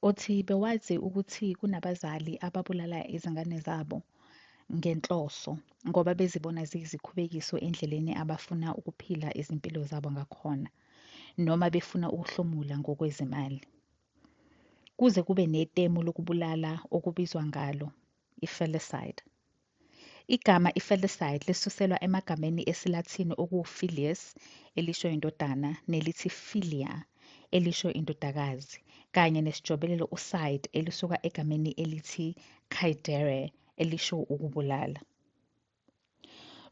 Uthi bewazi ukuthi kunabazali ababulala izingane zabo ngenhloso ngoba bezibona ziyizikhubekiso endleleni abafuna ukuphila izimpilo zabo ngakhona noma befuna ukuhlomula ngokwezimali. Kuze kube netemu lokubulala okubizwa ngalo, i-filicide. Igama i-filicide lisuselwa emagameni esiLathini okuwu-filius elisho indodana nelithi filia elisho indodakazi kanye nesijobelelo u-cide elisuka egameni elithi caedere elisho ukubulala.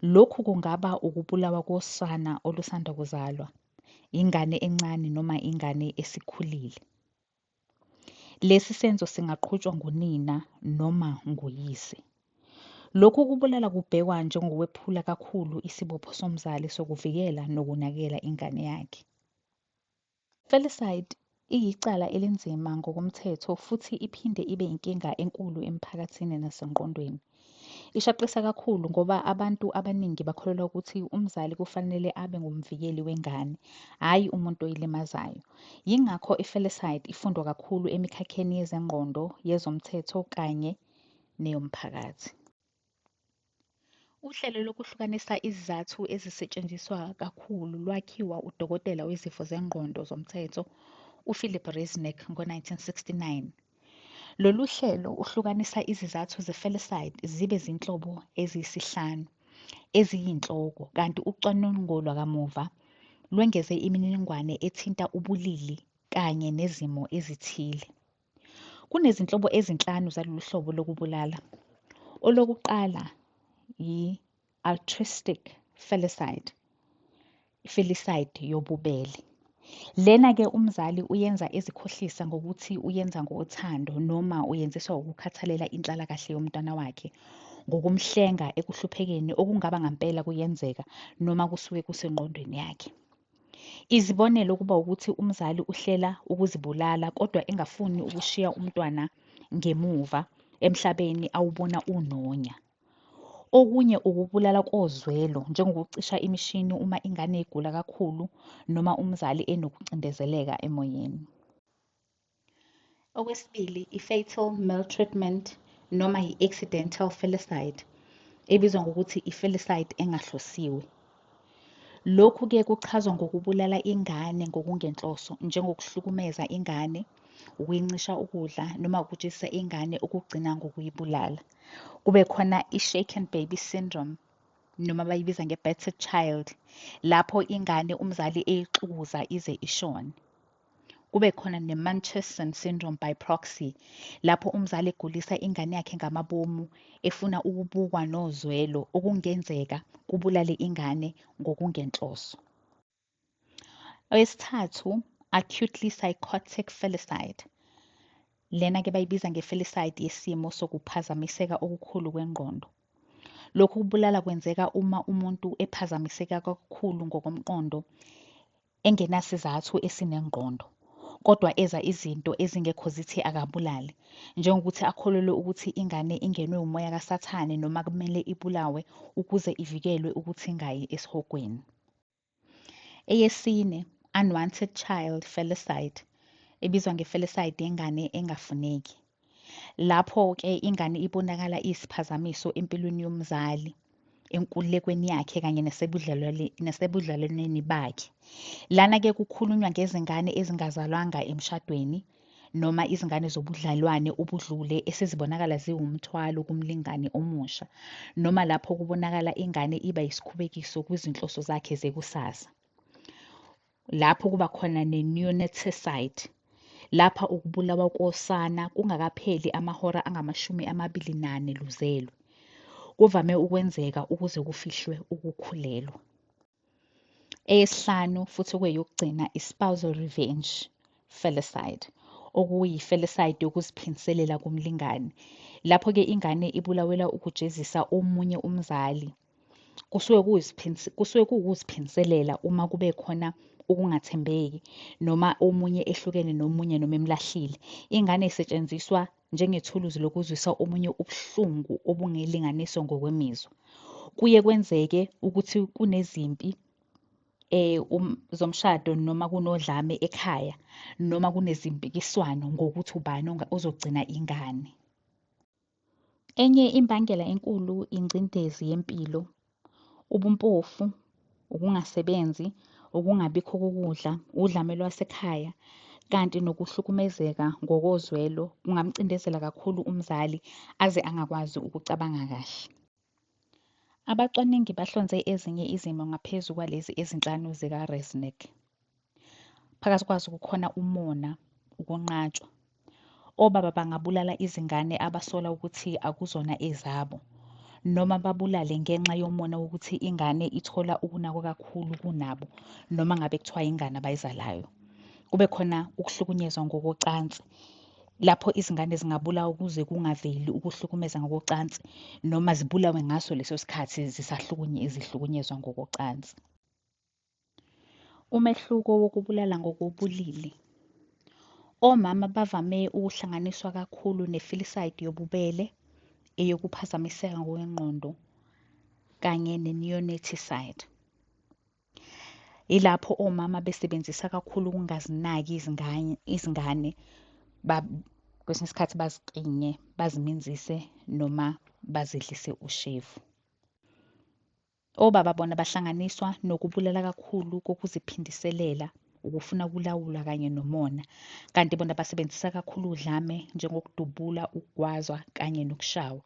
Lokhu kungaba ukubulawa kosana olusanda kuzalwa, ingane encane noma ingane esikhulile. Lesi senzo singaqhutshwa ngunina noma nguyise. Lokhu kubulala kubhekwa njengokwephula kakhulu isibopho somzali sokuvikela nokunakekela ingane yakhe. Filicide iyicala elinzima ngokomthetho futhi iphinde ibe inkinga enkulu emphakathini nasengqondweni. Ishaqisa kakhulu ngoba abantu abaningi bakholelwa ukuthi umzali kufanele abe ngumvikeli wengane, hhayi umuntu oyilimazayo. Yingakho i-filicide ifundwa kakhulu emikhakheni yezengqondo, yezomthetho kanye neyomphakathi. Uhlelo lokuhlukanisa izizathu ezisetshenziswa kakhulu lwakhiwa udokotela wezifo zengqondo zomthetho uPhilip Resnik ngo-1969. Lolu hlelo uhlukanisa izizathu ze-filicide zibe zinhlobo eziyisihlanu eziyinhloko kanti ucwaningo lwakamuva lwengeze imininingwane ethinta ubulili kanye nezimo ezithile. Kunezinhlobo ezinhlanu zalolu hlobo lokubulala. Olokuqala yi-altruistic filicide, filicide yobubele. Lena-ke umzali uyenza ezikhohlisa ngokuthi uyenza ngothando noma uyenziswa ukukhathalela inhlalakahle yomntwana wakhe ngokumhlenga ekuhluphekeni okungaba ngampela kuyenzeka noma kusuke kusengqondweni yakhe. Izibonelo kuba ukuthi umzali uhlela ukuzibulala kodwa engafuni ukushiya umntwana ngemuva emhlabeni awubona unonya. Okunye ukubulala kozwelo njengokucisha imishini uma ingane igula kakhulu noma umzali enokucindezeleka emoyeni. Okwesibili, i-fatal maltreatment noma i-accidental filicide, ebizwa ngokuthi i-filicide engahlosiwe. Lokhu-ke kuchazwa ngokubulala ingane ngokungenhloso, njengokuhlukumeza ingane, ukuyincisha ukudla noma ukujezisa ingane okugcina ngokuyibulala. Kube khona i-shaken baby syndrome noma bayibiza nge-battered child, lapho ingane umzali eyixukuza ize ishone. Kube khona ne-Munchausen syndrome by proxy, lapho umzali egulisa ingane yakhe ngamabomu efuna ukubukwa nozwelo okungenzeka kubulale ingane ngokungenhloso. Eyesithathu, acutely psychotic filicide. Lena-ke bayibiza nge-filicide yesimo sokuphazamiseka okukhulu kwengqondo. Lokhu kubulala kwenzeka uma umuntu ephazamiseka kakhulu ngokomqondo engenasizathu esinengqondo, kodwa eza izinto ezingekho zithi akabulale, njengokuthi akholelwe ukuthi ingane ingenwe umoya kaSathane noma kumele ibulawe ukuze ivikelwe ukuthi ingayi esihogweni. Eyesine, unwanted child filicide, ebizwa nge-filicide yengane engafuneki. Lapho-ke ingane ibonakala iyisiphazamiso empilweni yomzali, enkululekweni yakhe kanye nasebudlelwaneni bakhe. Lana-ke kukhulunywa ngezingane ezingazalwanga emshadweni noma izingane zobudlelwane obudlule esezibonakala ziwumthwalo kumlingani omusha noma lapho kubonakala ingane iba yisikhubekiso kwizinhloso zakhe zekusasa. Lapho kuba khona ne-neonaticide, lapha ukubulawa kosana kungakapheli amahora angama-24 luzelwe. Kuvame ukwenzeka ukuze kufihlwe ukukhulelwa. Eyesihlanu futhi okweyokugcina i-spousal revenge filicide, okuyi-filicide yokuziphindiselela kumlingani. Lapho-ke ingane ibulawelwa ukujezisa omunye umzali. Kusuke kuwukuziphindiselela uma kube khona ukungathembeki noma omunye ehlukene nomunye noma emlahlile. Ingane isetshenziswa njengethuluzi lokuzwisa omunye ubuhlungu obungelinganiswa ngokwemizwa. Kuye kwenzeke ukuthi kunezimpi Zomshado noma kunodlame ekhaya noma kunezimpikiswano ngokuthi ubani ozogcina ingane. Enye imbangela enkulu ingcindezi yempilo, ubumpofu, ukungasebenzi, ukungabikho kokudla, udlame lwasekhaya, kanti nokuhlukumezeka ngokozwelo kungamcindezela kakhulu umzali aze angakwazi ukucabanga kahle. Abacwaningi bahlonze ezinye izimo ngaphezu kwalezi ezinhlanu zikaResnik. Phakathi kwazo kukhona umona, ukunqatshwa. Obaba bangabulala izingane abasola ukuthi akuzona ezabo, noma babulale ngenxa yomona wokuthi ingane ithola ukunakwa kakhulu kunabo, noma ngabe kuthiwa ingane abayizalayo. Kube khona ukuhlukunyezwa ngokocansi, lapho izingane zingabulawa ukuze kungaveli ukuhlukumeza ngokocansi noma zibulawe ngaso leso sikhathi zihlukunyezwa ngokocansi. Umehluko wokubulala ngokobulili. Omama bavame ukuhlanganiswa kakhulu ne-filicide yobubele, eyokuphazamiseka ngokwengqondo kanye ne-neonaticide. Yilapho omama besebenzisa kakhulu ukungazinaki izingane kwesinye isikhathi baziklinye, baziminzise noma bazidlise ushevu. Obaba bona bahlanganiswa nokubulala kakhulu kokuziphindiselela, ukufuna ukulawula kanye nomona. Kanti bona basebenzisa kakhulu udlame njengokudubula, ukugwazwa kanye nokushawa.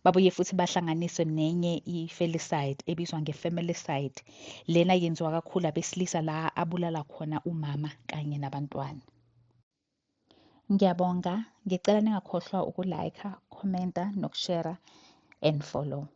Babuye futhi bahlanganiswe nenye i-filicide ebizwa nge-familicide. Lena yenziwa kakhulu abesilisa la abulala khona umama kanye nabantwana. Ngiyabonga, ngicela ningakhohlwa uku-like, commenta nokushare and follow.